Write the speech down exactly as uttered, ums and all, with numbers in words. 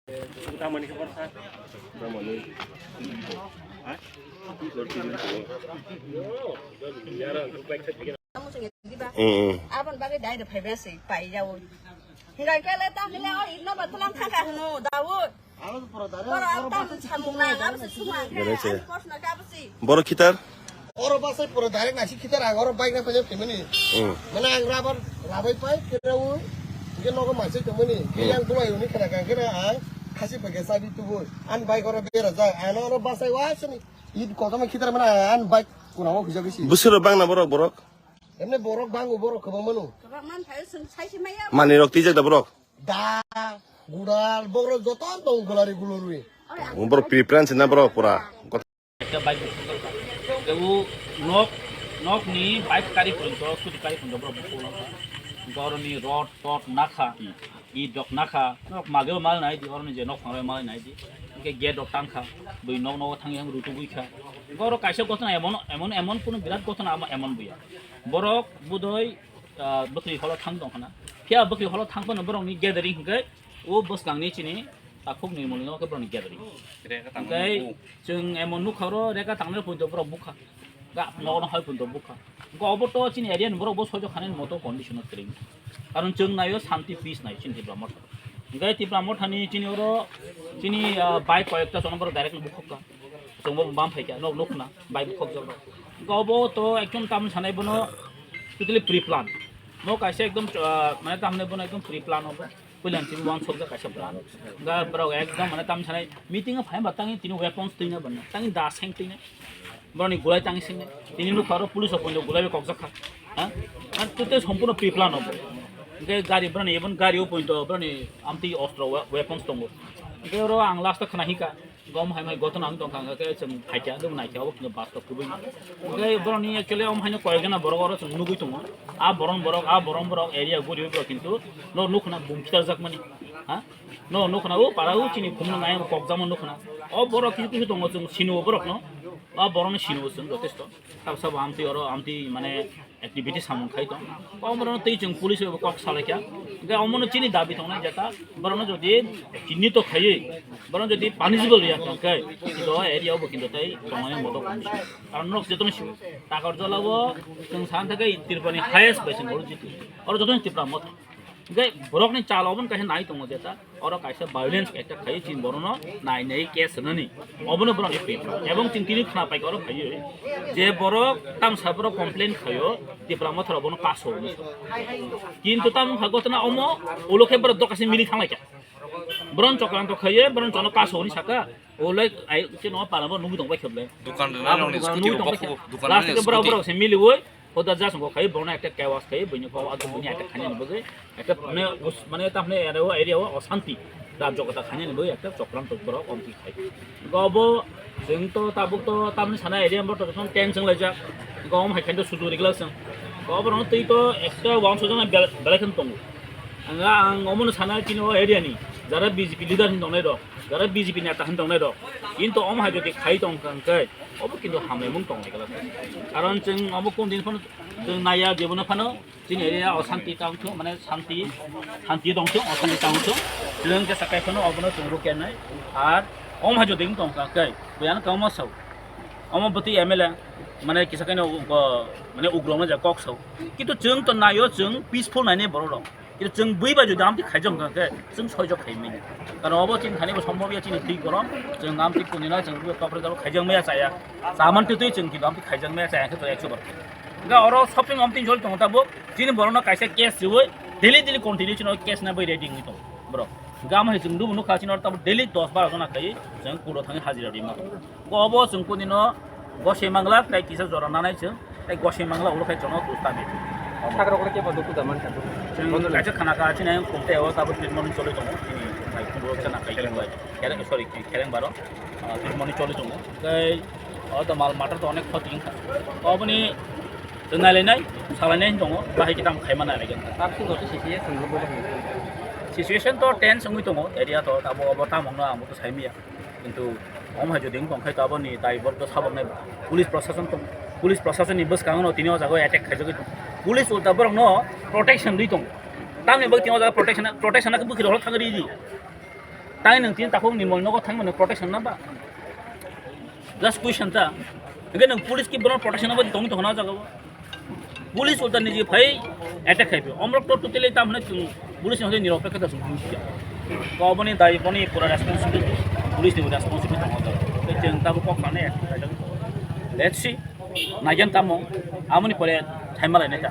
Mm, mm. Abon bagwi dai da phaibai se pai yawo. Hingai kele ta hile o ino ba tulang thangka hunu Daud. Boro tam samung na abse suma. Bere se. Ani kosna ka abse. Boro khitar? Oro basai pura direct nasi khitar ang oro bike na phaiya phimani. Mm. Mane ang rabar labai pai kira u. Ge nogo mansai tongmani. Ge yang bulai uni khana kang kira ang khasi phai khe sabi tubu. An bike oro bera jai. Ano oro basai wa sini. Id kotoma khitar mana an bike kuna o khujak isi. Busuro bang na borok borok? Emne borok bango borok kwbang mano. Kwbang man phai sung sai si maya. Mani rok tijak da borok? Da, gudal, borok joto tong gulari gulurwi. Borok preference na borok pura. Ekta bike bukung kha. Ebu nok, nok ni bike kari pun to, scooty kari pun to borok bukung kha. Goroni rod, tot nakha. I dok nakha, nok mageo mal nai di, oroni je nok phangroi mal nai di. Hingke gate rok tangkha, bui nok nogo thangya rutu bui kha. Hingke oro kaisa gotona emon, emon, emon kunu birat gotona ama emon buya. Borok budoi, ah, bwkri holo thang tong khana. Phiya bwkri holo thang phano borokni gathering hingke o bwskangni chini takhuk ni moni no khe borokni gathering. Hingke chwng emon nukha oro reka tangnai poito borok bukha. Ga nogo no hai poito bukha. Hingke obo to chini area ni borok bo soijo khanani moto condition o kwrwi. Karon chwng naio shanti peace nai chini Tipra Motha. Hingke Tipra Motha ni chini oro chini, ah, bike koyekta chwng borok direct no bukhuk kha. Chwng bo bam phai kha, nok nukna bike bukhuk jok rok. Hingke obo to ekdom tamni sanai bono totally pre plan. No kaisa ekdom, ah, mane tamni bono ekdom pre plan obo. Puilan tini uansukjak kaisa borok. Ga borok ekdom mane tam sanai meeting o phai ba tangi tini weapons twina bana. Tangi da seng twina. Boroni gulai tangi seng. Tini nukha aro police o poito gulai bai kokjak kha. Ha? An tute sompurno pre plan obo. Hingke gari boroni ebon gari o poito boroni amtwi ostro we-, weapons tongo. Hingke oro ang last o khna hika. Gom hai mai gotona ang tongkha, hingke chwng phaikha, dum naikha, obo khe bus rok kubui. Hingke borokni actually om haino koyekjona borok oro chwng nugui tongo. A boron borok, a boron borok, area guriwi borok kintu no nukna bum khitarjakmani. Ha? No nukna o para o chini khumno nai kokjakma nukna. O borok kisu kisu tongo chwng sino borokno. A borokno sino chwng jotesto. Tabsa bo amtwi oro amtwi mane activity samung khai tong. Omono tei chwng police bai kok salai kha. Hingke omono chini dabi tongnai jeta, borokno jodi chinni to khaiwi, borokno jodi punishable ya tong khe, kintu o area o bo kintu tei tongnai moto kong. Karon norok jotono sio, Takarjala o chwng san thake Tripura ni highest bai se norok jitu. Oro jotono Tipra Motha. Hingke borokni chalo obono kaisa nai tongo jeta. Oro kaisa violence ekta khaio, chini borokno nai nai case rwnani. Obono borokni pin. Ebong chini tini khna paikha oro khaio. Je borok tamsa borok complain khaio, Tipra Motha rok bono kaso hwnwi sa. Kintu tamo kha gotona omo, ulo khe borok dokasi mili thanglaikha. Boron chokranto khaio, boron chono kaso hwnwi saka. Ulai ai chini o para bo nugui tong bai khe ble. Dukan rwnai rokni scooty nugui tong bai khe. Last khe borok borok se miliwi. Hoda jasongo khai bono ekta kewas khai bini ko adu bini ekta khani ni bagwi ekta mane us-, mane ta mane area o, area o osanti rajyo kata khani ni bagwi ekta chokranto borok omti khai. Go bo chwng to tabuk to tamni sana area bo to ten chwng laijak. Go om hai khan to sudu rigla chwng. Go bo no twi to ekta wang sojana bel-, belai khan tongo. Ang, ang omono sana chini o area ni jara B J P leader hin tongnai rok, jara B J P neta hin tongnai rok. Kintu om hai jodi khai tong kang kai. Obo kintu hamlaimung tong lai kala. Karon chwng omo kung din phano chwng naiya jebono phano chini area o santi tong thung, mane santi, santi tong thung, o santi tong thung. Chwng khe sakai phano obono chwng rukya nai. Ar om hajo ding tong ka kai. Boyan ka omo sao. Omo bwtwi M L A mane kisa kaino, mane ugro ma ja kok sao. Kintu chwng to naio chwng peaceful naine borok rok. Kintu chwng bui bai jodi amtwi khaijak wngkha khe, chwng soijak khai manya. Karon obo chini thani bo sombhob ya chini thik borom, chwng amtwi kunina chwng bui topre topre khaijak maya chaya. Chaman twi twi chwng kintu amtwi khaijak maya chaya khe to ekso bar. Hingkhe oro shopping amtwi jol tongo tabuk, chini borokno kaisa case riui, daily daily continue chini case na bai ready wngwi tongo borok. Hingkhe amo hai chwng nubo nukha chini oro tabuk daily dos baro jona khai chwng court o thangwi hajira rima tongo. Obo chwng kunino gosoi mangla tei kisa jora nanai chwng tei gosoi mangla ulo khai chwngno dos ta bit. Sakrok rok kebo duku da man kha. Chwng kaisa khana kha chini ayang khum tei o tabuk treatment choli tongo. Chini bai khum rok chana kai bai. Kereng, sorry, kereng baro. Ah, treatment choli tongo. Tei o da mal matter to onek khoti wngkha. Oboni chwng nailainai, salainai tongo. Bahai kitam khaima nailaigwng. Tabuk joto situation bo bahai. Situation to tense wngwi tongo. Area to abo obo tamongno ang bo to saimaya. Kintu omo hai jodi wng tong khai to aboni daibor to saboknai police prosason tong, police prosasonni bwskango no tini o jaga o attack khaijagwi tong, police ulta borokno protection rwi tong, tamni bagwi tini o jaga protection, protection khe bwkhirok thang ridi, Tai nwng tini takhuk ni mol nogo thangmani protection na ba? Just question ta. Hingke nwng police ki bono protection na ba tongwi tongna jaga o. Police ulta niji phai attack khai phi. Omrok to totally tam hwnwi chwng police ni hwnwi nirok khe ta chwng police ya. To boni dai boni pura responsibility, police ni responsibility tongo. Tei chwng tabo kok sanai action khai jago. Let's see. Naigen tamo. Amoni pore thaima lai neta.